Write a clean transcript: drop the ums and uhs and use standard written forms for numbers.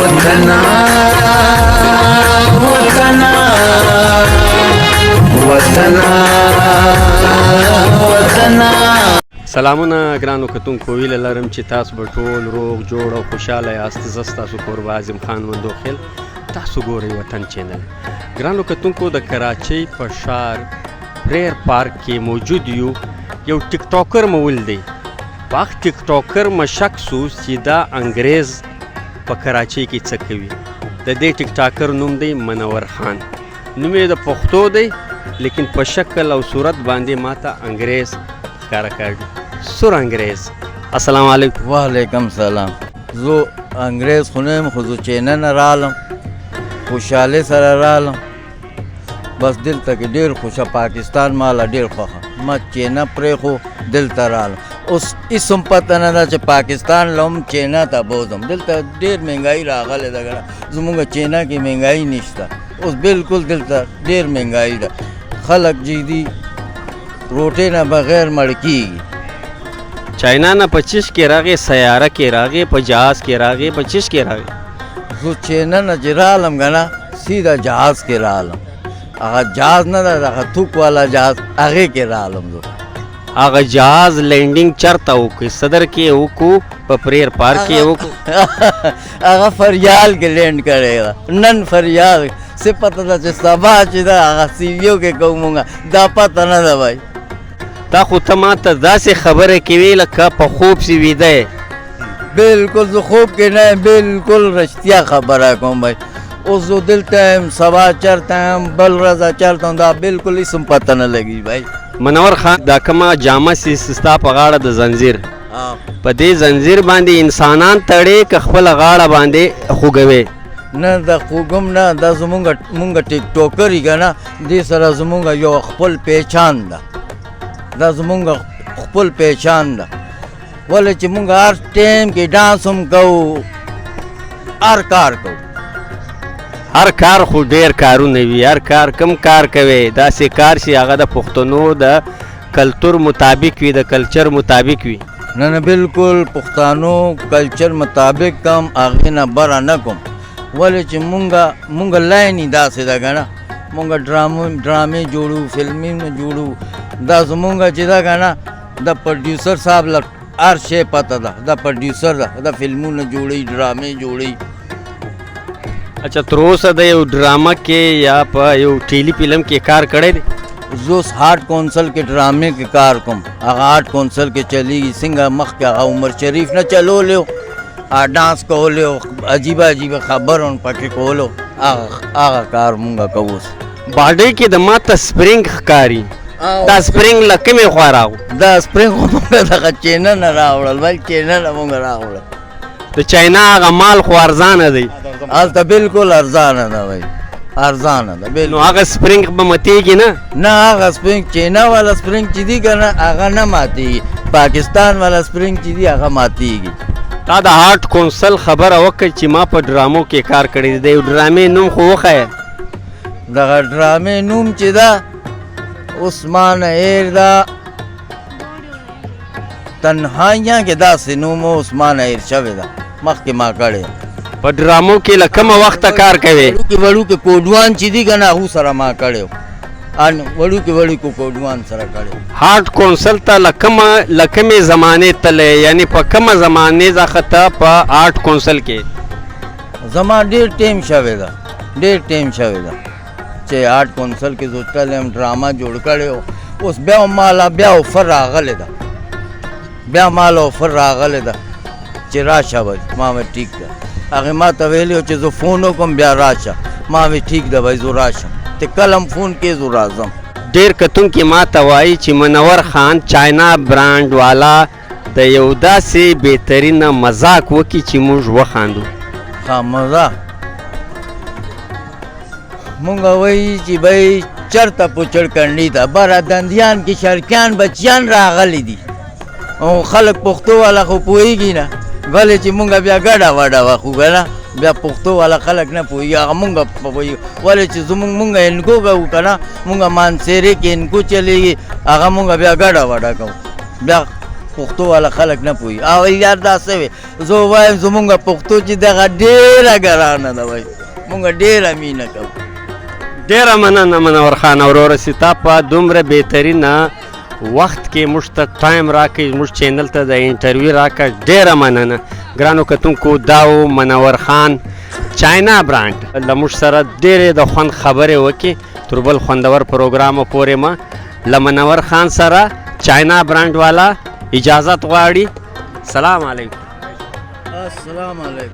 وطنا وطنا وطنا وطنا. سلامونه ګرانو کتونکو، هیله لرم چې تاسو به ټول روغ جوړ او خوشحاله یاست. زه ستاسو کوربه عظیم خان مندوخیل، تاسو ګورئ وطن چینل. ګرانو کتونکو، د کراچۍ په ښار پریر پارک کې موجود یو. یو ټیک ټاکر مو ولیدی، په هغه ټیک ټاکر مو شک سو چې دا انګریز په کراچۍ کې څه کوي. د دې ټیک ټاکر نوم دی منور خان. نوم یې د پښتو دی، لیکن په شکل او صورت باندې ماته انګریز ښکاره کړي، سور انګریز. السلام علیکم. وعلیکم سلام. زه انګریز خو نه یم، خو زه چینه نه رالم، خوشحالۍ سره رالم. بس دلته کې ډېر خوشه، پاکستان ماله ډېر خوښه. ما چینه پرېښو، دلته رالم. اوس هېڅ هم پته نه ده چې پاکستان له هم چینه ته بوځم. دلته ډېر مهنګایي راغلې ده که نه؟ زمونږ چینه کې مهنګایي نشته، اوس بالکل دلته ډېر مهنګایي ده. خلک چې دي روټۍ نه بغیر مړ کېږي. چاینا نه په چیش کې راغې؟ سیاره کې راغې، په جهاز کې راغې، په چیش کې راغې؟ زه چینه نه چې رالم که نه، سیده جهاز کې رالم. هغه جهاز نه ده، هغه توک والا جهاز، هغې کې رالم زه. هغه جهاز لینډینګ چرته وکړي؟ صدر کې وکړو، په پریر پارک کې وکړو؟ هغه فریال کې لینډ کړی ده نن. فریال څه پته ده چې سبا چې ده هغه سیویو کې کوو مونږ، دا پته نه ده بھائی. تا خو ته ماته داسې خبره کوي لکه په خوب سي ویده یې. بالکل زه خوب کې نه یم، بالکل رښتیا خبره کوم بھائی. اوس زه دلته یم، سبا چرته یم، بل ورځ چرته یم، دا بالکل هېڅ هم پته نه لګي بھائی. منور خان، دا کومه جامه سي ستا په غاړه د زنځیر، په دې زنځیر باندې انسانان تړې که خپله غاړه باندې خوږوې؟ نه، دا خوږم نه، دا زمونږ مونږ ټیک ټاکر یې که نه، دې سره زمونږ یو خپل پهچان ده. دا زمونږ خپل پهچان ده، ولې چې مونږ هر ټایم کې ډانس هم کوو، هر کار کوو. هر کار خو ډیر کارونه وي. هر کار کم کار کوي، داسې کار چې هغه د پښتنو د کلتور مطابق وي، د کلچر مطابق وي. نه نه، بالکل پښتانو کلچر مطابق کوم، هغې نه بره نه کوم، ولې چې مونږ لاین یې داسې ده که نه. مونږ ډرامې جوړو، فلمونه جوړو. دا زمونږ چې ده که نه، د پروډیوسر صاحب له هر شی پته ده. دا پروډیوسر ده، دا فلمونه جوړوي، ډرامې جوړوي. اچھا، تر اوسه د یو ډرامه کې یا په یو ټیلی فلم کې کار کړی دی؟ زه اوس آرټ کونسل کې ډرامې کې کار کوم. هغه آرټ کونسل کې چلیږي. څنګه مخکې هغه عمر شریف نه چلولی و، ډانس کولی و، عجیبه عجیبه خبر هم پکې کولو، هغه کار مونږ کوو اوس. باډۍ کې د ماته سپرینګ ښکاري، دا سپرینګ له کومې خوا راغو؟ دا سپرینګ خو مونږ دغه چینه نه راوړل بل چینه نه مونږ راوړل. د چاینا هغه مال خو ارزانه دی. هلته بالکل ارزانه ده بھائی، ارزانه ده بالکل. نو هغه سپرینګ به متیږي نه؟ نه، هغه سپرینګ چینا والا سپرینګ چې دی که نه، هغه نه ماتېږي. پاکستان والا سپرینګ چې دی هغه ماتېږي. تا د آرټ کونسل خبره وکړه چې ما په ډرامو کې کار کړی دی، د یو ډرامې نوم خو وښیه. دغه ډرامې نوم چې ده اوس ما نه هېر ده، تنهاییاں کې داسې نوم و، اوس ما نه هېر شوی ده، مخکې ما کړی. په ډرامو کې له کومه وخته کار کوې؟ وړوکي وړوکي کوډوان چې دي که نه، هغو سره ما کړی و. ان وړوکي وړوکي کوډوان سره کړی و. آرټ کونسل ته له کومې زمانې تللی، یعنې په کومه زمانې څخه ته په آرټ کونسل کې؟ زما ډېر ټایم شوی ده، ډېر ټایم شوی ده چې آرټ کونسل کې زه تللی یم، ډرامه جوړ کړی و. اوس بیا هم ماله بیا افر راغلی ده، بیا ماله افر راغلی ده چې راشه بھائی. ما وی ټیک ده. هغې ما ته ویلي و چې زه فون وکړم بیا راشه. ما وی ټیک ده بھائی، زه راشم، ته کله هم فون کې زه راځم. ډېر کتونکي ما ته وایي چې منور خان چاینا برانډ والا د یو داسې بهترینه مذاق وکړي چې موږ وخاندو. ښه مزه مونږ وایي چې بھائی چرته پوچړ کنډي ته بره دندیان کې شرکیان بچیان راغلي دي، او خلک پښتو والا خو پوهېږي نه، ولې چې مونږ بیا ګډه وډه وخو که نه، بیا پښتو والا خلک نه پوهېږي، هغه مونږ پوهېږو، ولې چې زمونږ مونږ هندکو کوو که نه، مونږ مانسیرې کې هندکو چلېږي، هغه مونږ بیا ګډه وډه کوو، بیا پښتو والا خلک نه پوهي. او یار دا څه وي؟ زه وایم زمونږ پښتو چې دغه ډېره ګرانه ده، وایي مونږ ډېره مینه کوو. ډېره مننه منور خان وروره چې تا په دومره بهترینه وخت کې موږ ته time راکړي، موږ چینل ته د interview راکړه. ډېره مننه ګرانو کتونکو. دا و منور خان چاینا برانډ، له موږ سره ډېرې د خوند خبرې وکړي. تر بل خوندور پروګرام پورې ما له منور خان سره چاینا برانډ والا اجازت غواړي. سلام علیکم. السلام علیکم.